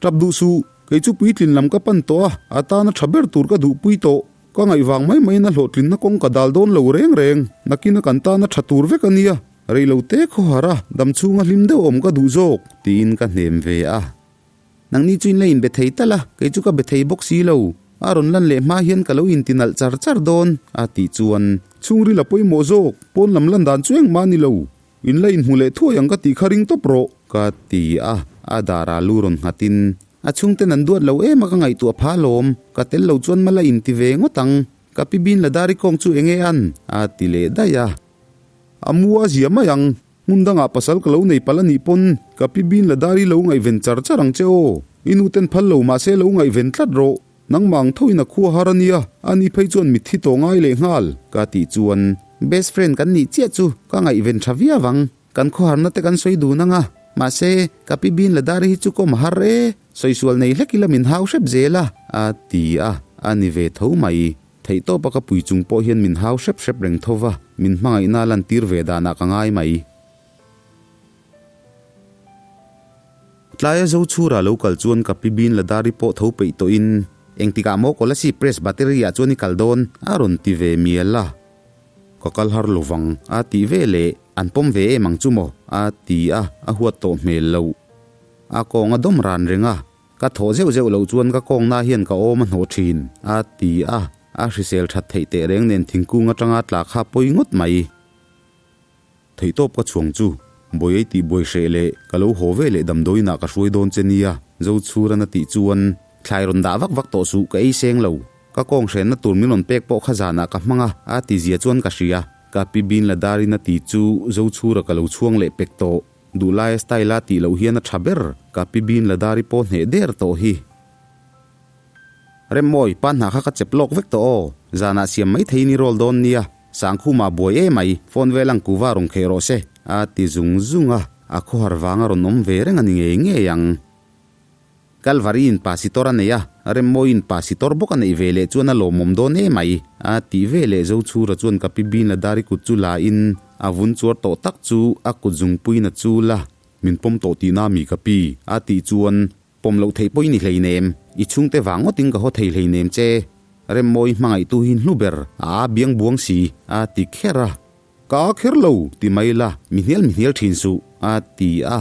Tap duh suh, kei chu puitlin lam ka pan tawh a, a tana tha ber tur ka duhpui tawh. Ka ngaih vang mai maiin a hlawhtlinna kawng ka dal dawn lo reng reng, nakina kan tana tha tur vek a nia, rei lo te khawhar a, dam chhunga hlim deuh awm ka duh zawk, tiin ka hnem ve a. Nangni chu in la inbe thei tal a, kei chu ka be thei bawk si lo. A rawn lan leh hma hian ka lo inti nalh char char dawn, a tih chuan. Chhungril a pawimawh zawk, pawn lam lan dan chu engmah a ni lo. In la inhmu leh thuai ang ka tih kha ring tawp rawh. Ka ti a, a darah lu rawn nghatin, A chhungten an duat lo em a ka ngaihtuah pha alawm, ka tel lo chuan ma la inti ve ngawt ang. Ka pi bin la dari kawng chu enge an? a ti leh daih a. A mu a zia mai ang. Hmun dangah pasal ka lo nei palh a nih pawn ka pi bin la dari lo ngaihven char char ang che aw. I nu ten phal lo mahse lo ngaihven tlat rawh. Nangmah ang tho in a khua har a nia, ani phei chuan mitthi tawh ngai leh nghal. Ka tih chuan best friend kan nih chiah chu ka ngaihven tha viau ang. Kan khawharna te kan sawi dun ang a, mahse ka pi bin la dari hi chu kawm a har e, sawisual nei hlek ila min hau hrep zel a, a ti a, a ni ve tho mai. Theihtawpa ka pui chung pawh hian min hau hrep hrep reng tho va, min hmangaihna a lantir ve danah ka ngai mai. Tlaia Zochhura lo kal chuan ka pi bin Ladari pawh tho peih tawhin, Engtikah maw Kolasib Press battery ah chuan i kal dawn? a rawn ti ve mial a. Ka kal har lo vang, a tih ve leh, An pawm ve em ang chu maw? a ti a, a huat tawh hmel lo. A kawng a dawm ran reng a, Ka thawh zeuh zeuh loh chuan ka kawngna hian ka awm a hnawh thin, a ti a, a hrisel that theih teh reng nen thingkung atanga tla kha pawi ngawt mai. Theihtawp ka chhuang chu, Bawiei tih buai hreh leh ka lo haw ve leh damdawiinah ka hruai dawn che nia, Zochhuran a tih chuan thlai rawn dah vak vak tawh suh ka ei seng lo. Ka kawng hrenna tur min rawn pek pawh kha zanah ka hmang a, a ti zia chuan ka hria. Ka pi bin la darin a ti chu Zochhura ka lo chhuang leh pek tawh. Duhlaia style a tih loh hian a tha ber, ka pi bin ladari pawh hneh der tawh hi. Remmawi, pa hna kha ka chep lawk vek tawh aw, zanah siam mai theiin i roll dawn nia, Sangkhuma buai e mai, phone vel ang kuva rawn kheh rawh se, a ti zung zung a, a khawhar vanga rawn awm ve reng a ni ngei ngei ang. Kalvari in pasitor a nei a, Remmawi in pasitor bawk a neih ve leh chuan a lawmawm dawn e mai, a tih ve leh Zochhura chuan ka pi bin ladari kut chu la in a vun chuar tawh tak chu a kut zungpuiin a chul a. Min pawm tawh tihna mi ka pi, a tih chuan pawm loh theih pawhin i hleinem, i chhungte vang ngawtin ka haw thei hleinem che, Remmawi hmangaihtu hi hnu ber a a biang buang si, a ti kher a. Ka a kher lo, ti mai la, mi hnial mi hnial thin suh, a ti a.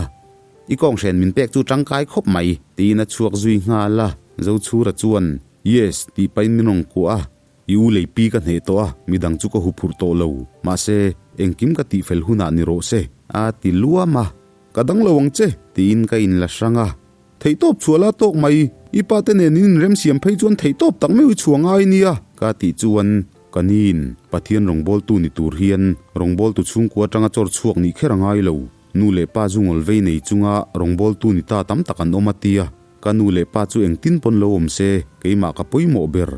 I kawng hren min pek chu tangkai khawp mai, tiin a chhuak zui nghal a. Zochhura chuan, Yes, tih pahin min rawn kuah a. I u lei pi ka hneh tawh a, midang chu ka huphurh tawh lo. Mahse, engkim ka tihfel hunah ni rawh se, a ti luam a. Ka dang lo ang che, tiin ka inla hrang a. Theihtawp chhuah la tawk mai, i pa te nen in inremsiam phei chuan theihtawp tak meuh i chhuah ngai nia, ka tih chuan ka niin Pathian rawngbawltu ni tur hian rawngbawltu chhungkua atanga chawr chhuak nih kher a ngai lo. Nu leh pa zu ngawl vei nei chunga rawngbawltu ni ta tam tak an awm a tia, ka nu leh pa chu engtin pawn lo awm se, keimah ka pawimawh ber.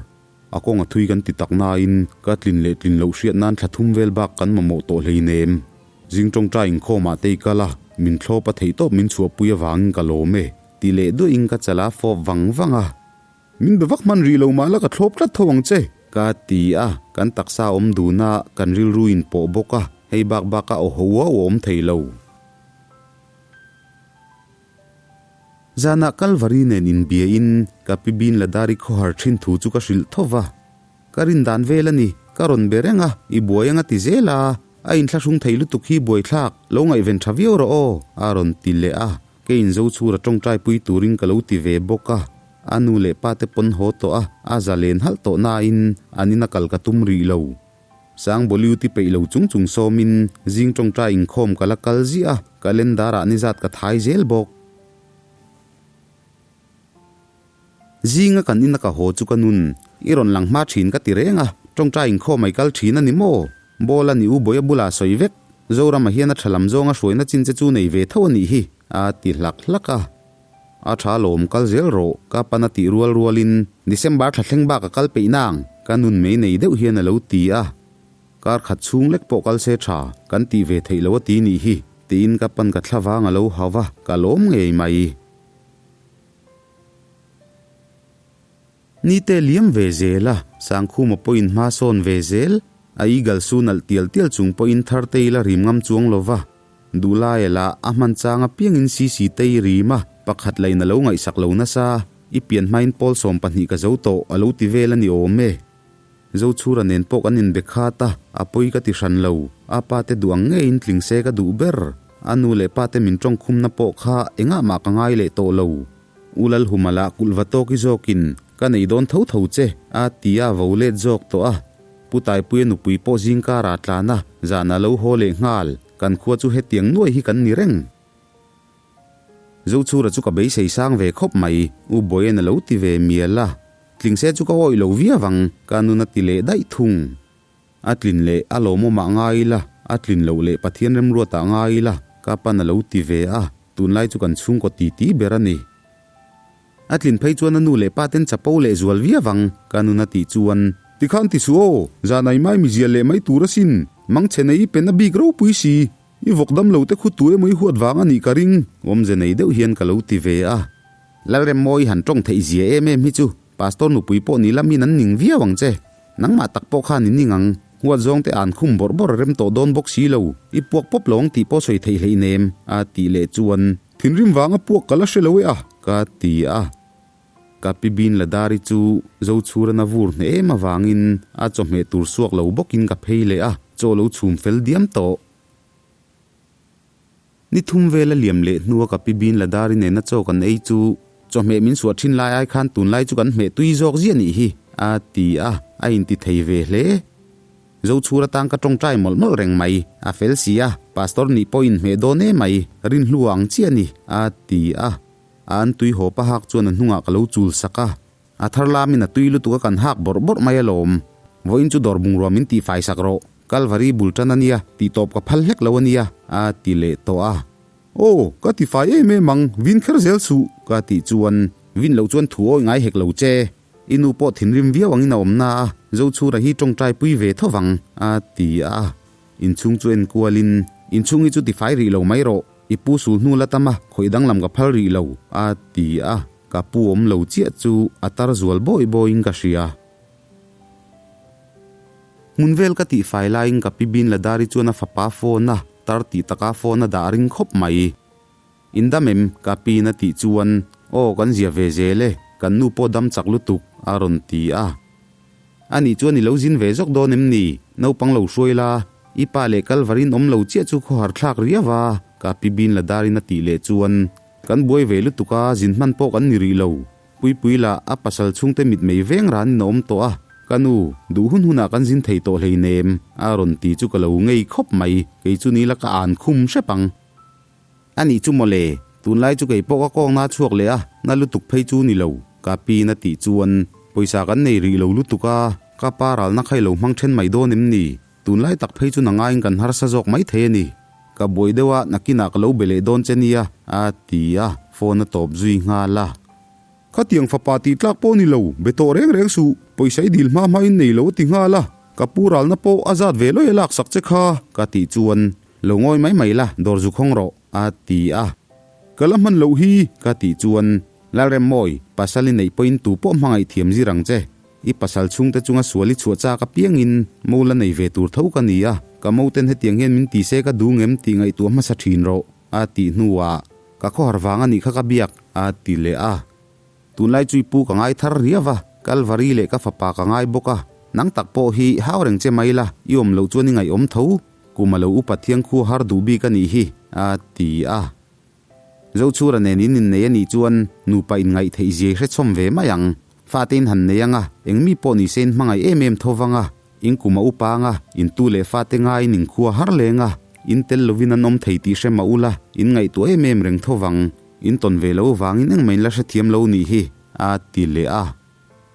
A kawng a thui kan ti tak nain ka tlin leh tlin loh hriat nan thla thum vel bak kan mamawh tawh hleinem. Zing tawngtai inkhawmah te i kal a, min thlawp a theih tawp min chhuahpui avangin ka lawm e, ti leh duahin ka chala fawp vang vang a. Min be vak hman rih lo mah la ka thlawp tlat tho ang che. Ka ti a, kan taksa awm dun a, kan rilru in pawh bawk a, hei bak bak a aw ho uau a awm thei lo. Zanah Kalvari nen inbiain ka pi Bin Ladari khawhar thin thu chu ka hrilh tho va. Ka rin dan vel a ni, ka rawn be reng a, i buai anga ti zel a, a inthlahrung thei lutuk hi buaithlak, lo ngaihven tha viau rawh aw, a rawn ti leh a, kei in Zochhura tawngtai pui turin ka lo ti ve bawk a, a nu leh pa te pawn haw tawh a, a zalen halh tawh nain an ina kal ka tum rih lo. Sang Boliuti peih lo chung chung sawmin zing tawngtai inkhawm ka la kal ziah a, calendar ah nizat ka thai zel bawk. Zinga kan ina ka haw chu ka nun, i rawn lang hma thin ka ti reng a, tawngtai inkhawm ai kal thin a ni maw? Bawla ni u Bawia bulah sawi vek. Zorama hian a tha lam zawnga hruaina chin che chu nei ve tho a nih hi, a ti hlak hlak a. A tha lawm kal zel rawh, ka pan a tih rual rualin December thla thleng bak a kal peih nang, ka nun mei nei deuh hian a lo ti a. Kar khat chhung lek pawh kal se tha, kan tih ve theih lo a ti nih hi, tiin ka pan ka thla vang a lo hau va, ka lawm ngei mai. Nite liam ve zel a, Sangkhuma pawhin hma sawn ve zel, a eagle su nalh tial tial chung pawhin Thartei la rim ngam chuang lo va. Duhlaia lah a hman chang apiangin Sisi tei rim a, pakhat lain a lo ngaihsak lo nasa, i pian hmain pawl 12 ka zo tawh a lo ti vel a ni awm e. Zochhura nen pawh kan inbe khat a, a pawi ka ti hran lo. A pa te duh ang ngeiin tling se ka duh ber. A nu leh pa te min tawngkhumna pawh kha engah mah ka ngai leh tawh lo. U Lalhuma lah kulh va tawki zawkin, Ka nei dawn tho tho che, a ti a vo let zawk tawh a. Pu Taipuia nupui pawh zingkar ah tlan a, zanah lo haw leh nghal. Kan khua chu hetiang nuai hi kan ni reng. Zochhura chu ka beisei sang ve khawp mai, U Boyen a lo ti ve mial a. Tling se chu ka awih lo viau ang, ka nun a ti leh daih thung. A tlin leh a lawmawmah ngai ila, a tlin loh leh Pathian remruatah ngai ila, ka pan a lo ti ve a, tunlai chu kan chhungkaw titi ber a ni. A tlin phei chuan a nu leh pa ten chapo leh zual viau ang, ka nun a tih chuan. Tikhan ti suh aw, zan ai mai mi zial leh mai tur asin, mangchhe nei i pen a bik ropui si. I vawk dam lo te khu tu emaw i huat vang a nih ka ring. Awmze nei deuh hian ka lo ti ve a. Lalremmawi han tawng theih zia em em hi chu Pastor nupui pawh ni lamin an ning viau ang che. Nangmah tak pawh khan i ning ang. Huat zawng te an khum bawrh bawrh a rem tawh dawn bawk si lo. I puak pawp lo ang tih pawh sawi theih hleih nem a tih leh chuan. Thinrim vanga puak ka la hre lo e a. Ka ti a. Ka pi bin Ladari chu Zochhurana vur hneh em avangin a chawhmeh tur suak lo bawkin ka phei leh a, chaw lo chhum fel diam tawh. Ni thum vel a liam leh hnua ka pi bin Ladari nena chaw kan ei chu chawhmeh min suah thin lai ai khan tunlai chu kan hmeh tui zawk ziah nih hi, a ti a, a inti thei ve hle. Zochhur atang ka tawngtai mawlh mawlh reng mai, a fel si a, Pastor nih pawh inhmeh dawn em mai, rinhlu ang chiah a ni, a ti a. A an tui haw pa hak chuan a hnungah ka lo chul sak a, a thar lamin a tui lutuk a kan hak bawrh bawrh mai alawm. Vawiin chu dawr bungrua min tihfai sak rawh, Kalvari bul tan a nia, tih tawp ka phal hlek lo a nia, a ti leh tawh a. Aw, ka tifai em em ang, vin kher zel suh, ka tih chuan vin loh chuan thu awi ngai hek lo che. I nu pawh thinrim viau angin a awm na a, Zochhura hi tawngtai pui ve tho vang, a ti a. Inchhung chu enkualin, Inchhung hi chu tifai rih lo mai rawh, I pu sul hnu la tam a, khawih danglam ka phal rih lo, a ti a, ka pu awm lo chiah chu a tar zual bawi bawiin ka hria. Hmun vel ka tihfai laiin ka pi Bin Ladari chuan a fapa phone a tar tih taka phone a dah ring khawp mai. In dam em? ka piin a tih chuan, Aw, kan zia ve zel e, kan nu pawh dam chak lutuk, a rawn ti a. A nih chuan i lo zin ve zawk dawn em ni? Naupang lo hruai la, i pa leh Kalvarin awm lo chiah chu khawhar thlak riau a, ka pi Bin Ladarin a tih leh chuan kan buai ve lutuk a, zin hman pawh kan ni rih lo. Puipui lah a pasal chhungte mitmei veng ranin a awm tawh a, ka nu, duh hun hunah kan zin thei tawh hleinem, a rawn ti chu ka lo ngei khawp mai, kei chu ni la ka an khum hrep ang. A nih chu mawle, tunlai chu kei pawh ka kawng na chhuak leh a, na lutuk phei chu ni lo, ka pi na tih chuan pawisa kan nei rih lo lutuk a, ka pa ralna kha i lo hmang then mai dawn em ni? Tunlai tak phei chu na ngaiin kan harsa zawk mai thei a ni. Ka buai deuh a, nakinah ka lo be leh dawn che nia, a ti a, phone a tawp zui nghal a. Khatiang fapa tih tlak pawh ni lo, be tawh reng reng suh, pawisa i dil hma hma in nei lo a ti nghal a, ka pu ralna pawh a zat ve lawih a laksak che kha, ka tih chuan, Lo ngawi mai mai la, dawr zu khawng rawh, a ti a. Ka la hman loh hi, ka tih chuan, Lalremmawi, pasal i neih pawhin tu pawh hmangaih thiam zir ang che. I pasal chhungte chunga sual i chhuah chak apiangin mo la nei ve tur tho ka ni a, ka moten hetiang hian min ti se ka duh ngem tih ngaihtuah hmasa thin rawh, a tih hnuah, Ka khawhar vang a nih kha ka biak, a ti leh a. Tunlai chu i pu ka ngai thar riau a, Kalvari leh ka fapa ka ngai bawk a, nang tak pawh hi hau reng che mai la, i awm loh chuan i ngaihawm tho. Kum a lo upa thiang khu har duh bik a nih hi, a ti a. Zochhura nen in innei a nih chuan nupa inngaih theih zia i hrechhawm ve mai ang. Fate in han nei ang a, eng mi pawh ni se in hmangaih em em tho vang a, in kum a upa ang a, in tu leh fate ngaiin in khua har leng a, in tel lovin an awm thei tih hre mah ula, in ngaihtuah em em reng tho vang. In tawn ve lo vangin engmah in la hrethiam lo nih hi, a ti leh a.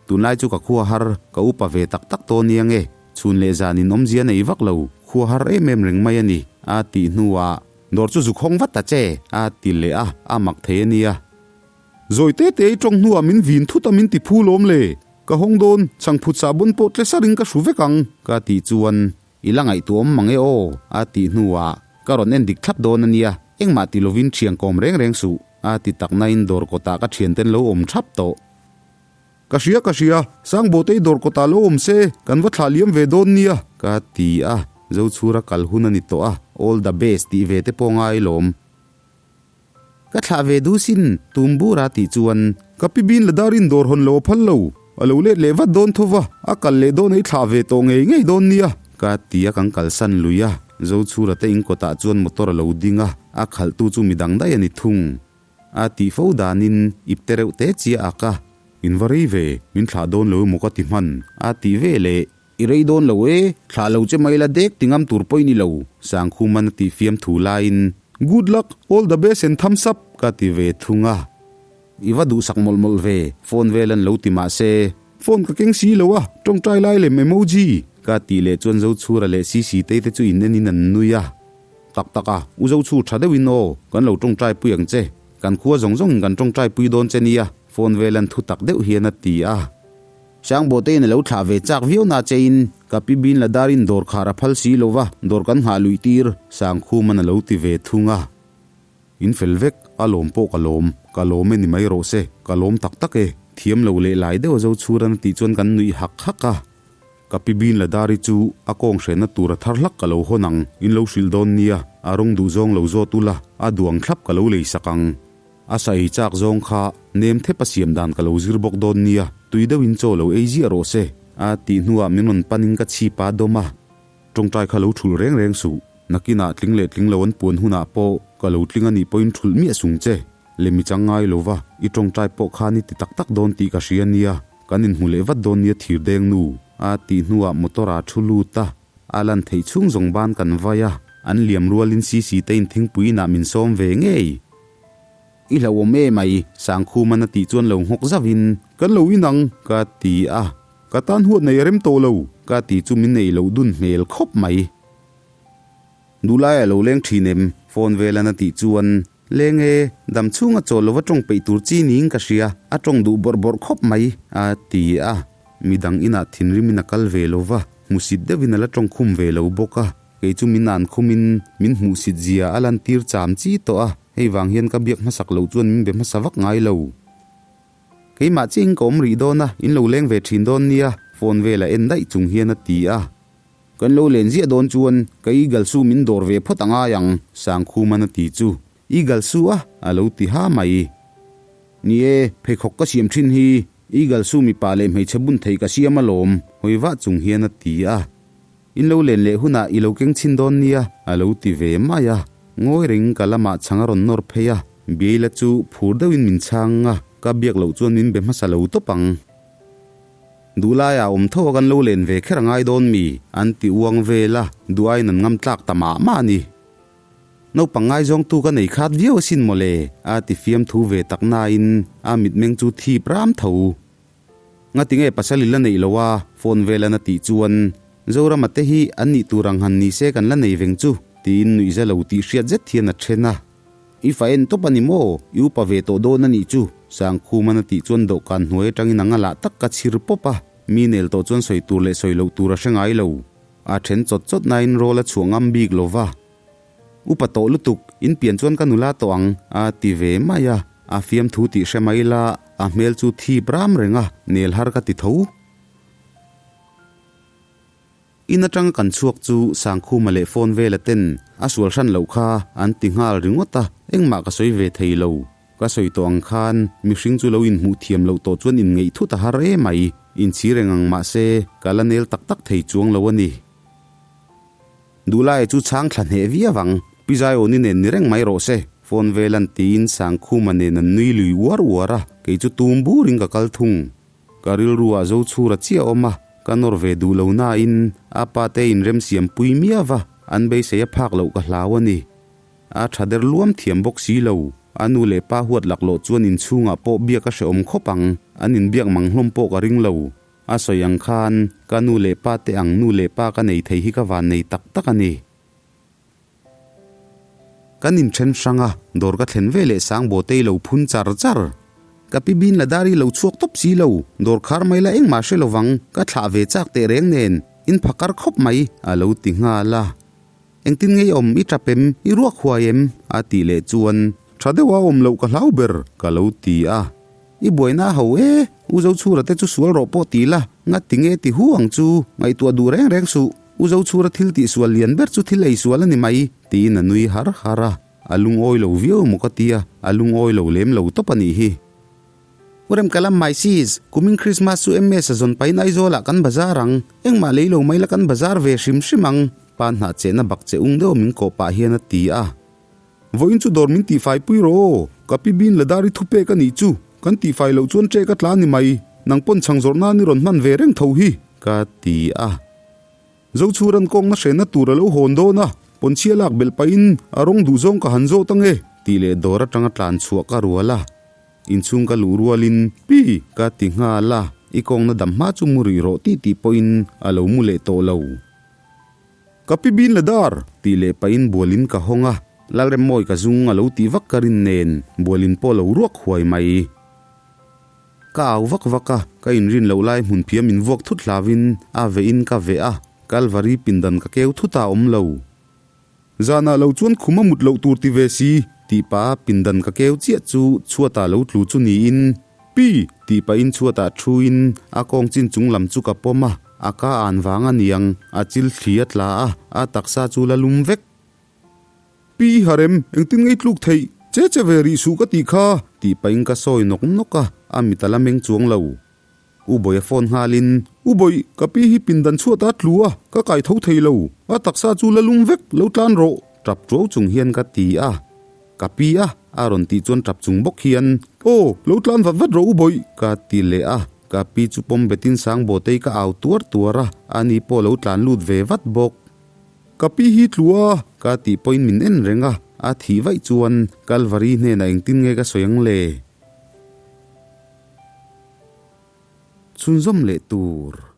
Tunlai chu ka khua har, ka upa ve tak tak tawh nia nge, chhun leh zan in awmzia nei vak lo, khua har em em reng mai a ni. a tih hnuah, Dawr chu zuk hawng vat ta che, a ti leh a, a mak thei a nia. Zawi te te i tawng hnuah min vin thut a min ti phu lawm le. Ka hawng dawn, chhangphut sahbawn pawh tle sarin ka hru vek ang, ka tih chuan I la ngaihtuahawm mang e aw, a tih hnuah, Ka rawn en dik thlap dawn a nia, engmah ti lovin thian kawm reng reng suh, a ti tak nain dawr kawtah ka thianten lo awm thap tawh. Ka hria ka hria, Sangbawtei dawr kawtah lo awm se, kan va thlah liam ve dawn nia, ka ti a, Zochhura kal hun a ni tawh a, all the best tih ve te pawh ngai lawm. Ka thlah ve duh sin, tum bura tih chuan. Ka pi bin la darin dawr hawn lo a phal lo, a lo let leh vat dawn tho va, a kal leh dawn ei thlah ve tawh ngei ngei dawn nia. Ka ti a kan kalsan lui a, Zochhura te in kawtah chuan motor a lo ding a, a khalhtu chu midang daih a ni thung. A tih fo danin ip te reuh te chiah ak a. In va rei ve, min thlah dawn lo emaw ka ti hman, a ti ve leh. I rei dawn lo e, thlah lo che mai la dek ti ngam tur pawh i ni lo, Sangkhuman a tih fiam thu laiin. Good luck, all the best and thumbs up! Ka ti ve thung a. I va duhsak mawlh mawlh ve, phone vel an lo ti mah se. Phone ka keng si lo a, tawngtai lai lem emoji! Ka tih leh chuan Zochhura leh Sisitei te chu in enin an nui a. Tak tak a, U Zochhur tha deuhin aw, kan lo tawngtai pui ang che. Kan khua zawng zawngin kan tawngtai pui dawn che nia, phone vel an thu tak deuh hian a ti a. Sangbawtein a lo thlah ve chak viau na chein ka pi bin la darin dawr khar a phal si lo va, dawr kan nghah luih tir, Sangkhuman a lo ti ve thung a. In fel vek, a lawm pawh ka lawm, ka lawm e ni mai rawh se, ka lawm tak tak e, thiam lo leh lai deuh a zo chhuran a tih chuan kan nuih hak hak a. Ka pi bin la dari chu a kawng hrenna tur a thar hlak ka lo hawn ang, in lo hrilh dawn nia, a rawng duh zawng lo zawt ula, a duang thlap ka lo lei sak ang. A sa ei chak zawng kha nem thep a siam dan ka lo zir bawk dawn nia, tui deuhin chaw lo ei ziah rawh se, a tih hnuah min rawn panin ka chhip a dawm a. Tawngtai kha lo thulh reng reng suh, nakinah tling leh tling lo an puan hunah pawh ka lo tling a nih pawhin thulh miah sung che. Lemi chang ngai lo va, i tawngtai pawh khan i ti tak tak dawn tih ka hria nia, kan inhmu leh vat dawn nia thir deng nu, a tih hnuah motor a thu lut a. A lan theih chhung zawng ban kan vai a, an liam rualin Sisi te in thingpui inah min sawm ve ngei. I hlauhawm e mai, Sangkhuman a tih chuan lo nghawk zauhin. Kan lo inang, ka ti a. Ka tan huat nei a rem tawh lo, ka ti chu min nei loh dun hmel khawp mai. Duhlai a lo leng thin em? Phone velan a tih chuan, Leng e, dam chhunga chawl lova tawng peih tur chi niin ka hria, a tawng duh bawrh bawrh khawp mai, a ti a. Midang inah thinrimin a kal ve lo va, hmusit deuhin a la tawng khum ve lo bawk a. Kei chu min an khumin min hmuhsit zia a lantir cham chi tawh a, hei vang hian ka biak hmasak loh chuan min be hmasa vak ngai lo. Keimah chiahin ka awm rih dawn a, in lo leng ve thin dawn nia, phone vela en daih chung hian a ti a. Kan lo len ziah dawn chuan ka Eagle su min dawr ve phawt a ngai ang, Sangkhuman a ti chu. Eagle su a? a lo ti ha mai. Ni e, pheikhawk ka siam thin hi Eagle su mipa leh hmeichhe bun thei ka siam alawm, hawi vah chung hian a ti a. In lo len leh hunah i lo keng chhin dawn nia, a lo ti ve mai a. Ngawi reng ka lamah chhang a rawn nawr phei a, Biaila chu phur deuhin min chhang a, ka biak loh chuan min be hmasa lo tawp ang. Duhlaiah awm tho a kan lo len ve kher a ngai dawn mi? An ti uang vel a, duh aiin an ngam tlak ta mah mah a ni. Naupang ngaizawngtu ka nei khat viau asin mawle, a ti fiamthu ve tak nain a mitmeng chu thip ram tho. Ngatinge pasal i la neih lo a? Phone velan a tih chuan, Zorama te hi an nih tur ang han ni se kan la nei veng chu, tiin nuihza lo tih hriat zet hian a then a. I fa en tawp a ni maw? I upa ve tawh dawn a nih chu, Sangkhuman a tih chuan dawhkan hnuai atangin a ngalah tak ka chhir pawp a, mi nel tawh chuan sawi tur leh sawi loh tur a hre ngai lo. A then chawt chawt nain rawl a chhuah ngam bik lo va. Upa tawh lutuk, in pian chuan ka nula tawh ang, a ti ve mai a, a fiamthu tih hre mai la, a hmel chu thip ram reng a, nel har ka ti tho. In atanga kan chhuak chu Sangkhuma leh phone vela ten a sual hran loh kha an ti nghal ringawt a, engmah ka sawi ve thei lo. Ka sawi tawh ang khan mihring chu lo inhmuh thiam loh tawh chuan inngeih thut a har emai, inchhir eng ang mah se ka la nel tak tak thei chuang lo a ni. Duhlaia chu chhang thla hneh viau ang, Pi Zaiawni nen ni reng mai rawh se, phone velan tiin Sangkhuma nen an nui lui uar uar a, kei chu tum burin ka kal thung. Ka rilru ah zo chhura chiah awm a, ka nawr ve duh lo nain a pa te in remsiam pui miau va, an beisei a phak loh ka hlau a ni. A tha der luam thiam bawk si lo, a nu leh pa huat laklawh chuan inchhungah pawh biak a hrehawm khawp ang, an inbiak mang hlawm pawh ka ring lo. A sawi ang khan ka nu leh pa te ang nu leh pa ka nei thei hi ka van nei tak tak a ni. Kan inthen hrang a, dawr ka thlen ve leh sang bawtei lo phun char char. Ka pi bin la dar i lo chhuak tawp si lo, dawr khar mai la engmah hre lovang, ka thlah ve chak teh reng nen, in phakar khawp mai, a lo ti nghal a. Engtin ngei awm i tap em, i ruak huai em? a tih leh chuan. Tha deuh a awm loh ka hlau ber, ka lo ti a. I buaina a ho e, U Zochhura te chu sual rawh pawh ti la, ngati nge ti hu ang chu, ngaihtuah duh reng reng suh. U Zochhura thil tih sual lian ber chu thil ei sual a ni mai, tiin a nui har har a. A lungawi lo viau emaw ka tia, a lungawi lo lem lo tawp a nih hi. U Remkalam my sis, kumin Christmas chu MS a zawn pahin Aizawlah kan bazar ang, engmah lei lo mai la kan bazar ve hrim hrim ang, pa hnah chehna bak che ung deuh min kawh pah hian a ti a. Vawiin chu dawr min tihfai pui rawh aw, ka pi bin la dar i thupek a nih chu, kan tihfai loh chuan ṭek a tla ni mai, nang pawn chhang zawrh nan i rawn hman ve reng tho hi, ka ti a. Zochhuran kawngna hrenna tur a lo hawn dawn a, pawnchhia lak belh pahin a rawng duh zawng ka han zawt ange. Tih leh dawr atanga tlan chhuah ka rual a, inchhung ka luh rualin Pi! ka ti nghal a, i kawngna dam hma chu mu rih rawh tih tih pawhin a lo mu leh tawh lo. Ka pi bin la dar! Tih leh pahin bualin ka hawng a, Lalremmawi ka zung a lo tih vak ka rin nen bualin pawh a lo ruak huai mai. Ka au vak vak a, ka inrin loh lai hmun phiam in vuak thut hlauin a veh in ka veh a, Kalvari pindan ka keu thut a awm lo. Zanah lo chuan khum a mut loh tur ti ve si. Tih pah a pindan ka keu chiah chu chhuatah lo tlu chu niin, Pi! Tih pahin chhuatah thuin a kawng chin chung lam chu ka pawm a, a ka an vang a niang, a chil thli a tla a, a taksa chu la lum vek. Pi Harem, engtin ngei tluk theih? Che che ve rih suh ka tih kha. Tih pahin ka sawi nawk nawk a, a mit a la meng chuang lo. U Bawih a phone nghalin. U Bawih, ka pi hi pindan chhuat a tlu a, ka kai tho thei lo. A taksa chu la lum vek, lo tlan rawh. Tap tuau chung hian ka ti a. Ka pi a, a rawn tih chuan tap chung bawk hian. Aw, lo tlan vat vat rawh U Bawih. Ka ti leh a, ka pi chu pawm betin Sangbawtei ka au tuar tuar a, ani pawh lo tlan lut ve vat bawk. Ka pi hi tlu a! Ka tih pawhin min en reng a, a thih vaih chuan Kalvari hnenah engtin nge ka sawi ang le? Chhunzawm leh tur.